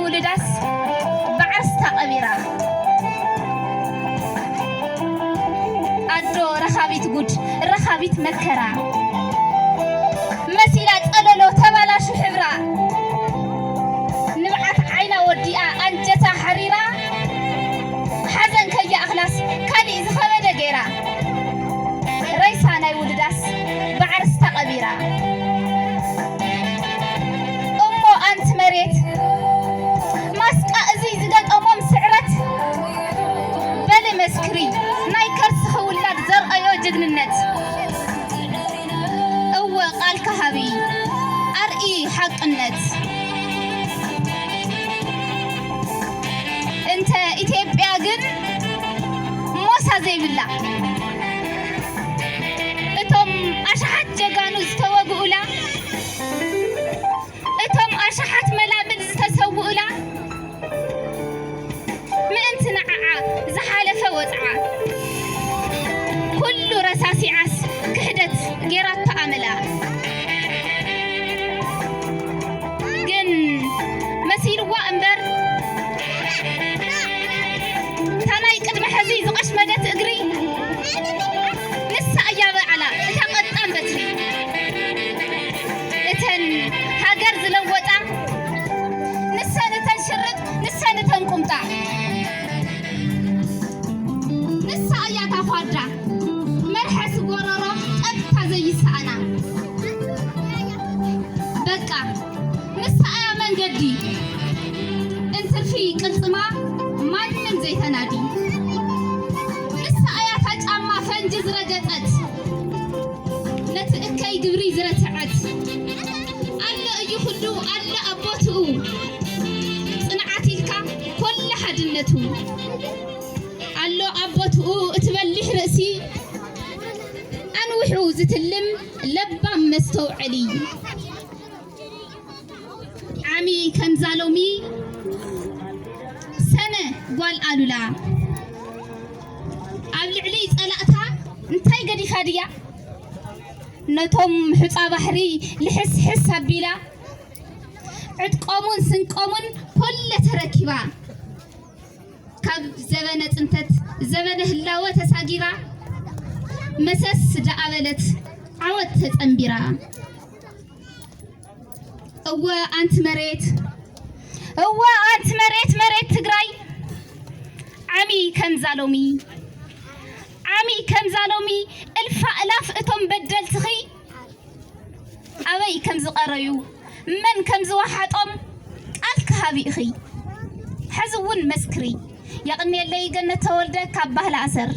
ውልዳስ ብዓርስታ ቀቢራ። ኣዶ ረኻቢት ጉድ፣ ረኻቢት መከራ መሲላ ጸለሎ ተባላሹ ሕብራ። ንብዓት ዓይና ወዲኣ ኣንጀታ ሓሪራ። ሓዘን ከይኣኽላስ ካሊእ ዝኸበደ ገይራ። ሬሳ ናይ ውልዳስ ብዓርስታ ቀቢራ። እሞ ኣንቲ መሬት ማስቃ እዚ ዝገጠሞም ስዕረት በሊ መስክሪ ናይ ከርስኺ ውላድ ዘርኣዮ ጅግንነት። እወ ቃልካ ሃቢ ኣርኢ ሓቅነት። እንተ ኢትዮጵያ ግን ሞሳ ዘይብላ እቶም ኣሽሓት ጀጋኑ ዝተወግኡላ እቶም ኣሽሓት መላምል ዝተሰውኡላ ምእንቲ ንዓዓ ዝሓለፈ ወጽዓ ኩሉ ረሳሲዓስ ክሕደት ጌራቶ ኣመላ። ግን መሲልዋ እምበር እታ ናይ ቅድሚ ሕዚ ዝቐሽመደት እግሪ ንሳ እያ በዓላ እታ ቀጣን በትሪ። እተን ሃገር ዝለወጣ ንሰን እተን ሽርጥ ንሰን እተን ቁምጣ። ንሳ እያ እታ ኳዳ መርሐሲ ጎረሮ ጸጥታ ዘይሰኣና። በቃ ንሳ እያ መንገዲ እንትርፊ ቅልጽማ ማንም ዘይተናዲ። ንሳ እያ እታ ጫማ ፈንጂ ዝረገጸት ነቲ እከይ ግብሪ ዝረትዐት። ኣሎ እዩ ኩሉ ኣሎ ኣብ ቦትኡ ጽንዓት ኢልካ ኮለ ሓድነቱ። ኣሎ ኣብ ቦትኡ እቲ በሊሕ ርእሲ ኣንዊሑ ዝትልም ለባም መስተውዐሊ። ዓሚ ከምዛ ሎሚ ሰነ ጓል ኣሉላ ኣብ ልዕሊ ጸላእታ እንታይ ገዲፋ ድያ ነቶም ሑጻ ባሕሪ ልሕስሕስ ኣቢላ ዕጥቆሙን ስንቆሙን ኮለ ተረኪባ ካብ ዘበነ ጽንተት ዘበነ ህላወ ተሳጊራ መሰስ ደኣ በለት ዓወት ተጸንቢራ። እወ ኣንቲ መሬት እወ ኣንቲ መሬት መሬት ትግራይ ዓሚ ከምዛ ሎሚ ዓሚ ከምዛ ሎሚ እልፋ እላፍ እቶም በደልትኺ ኣበይ ከም ዝቐረዩ መን ከም ዝወሓጦም ቃል ክሃቢ ኢኺ። ሕዚ እውን መስክሪ። የቕንየለይ ገነት ተወልደ ካብ ባህሊ ኣሰር።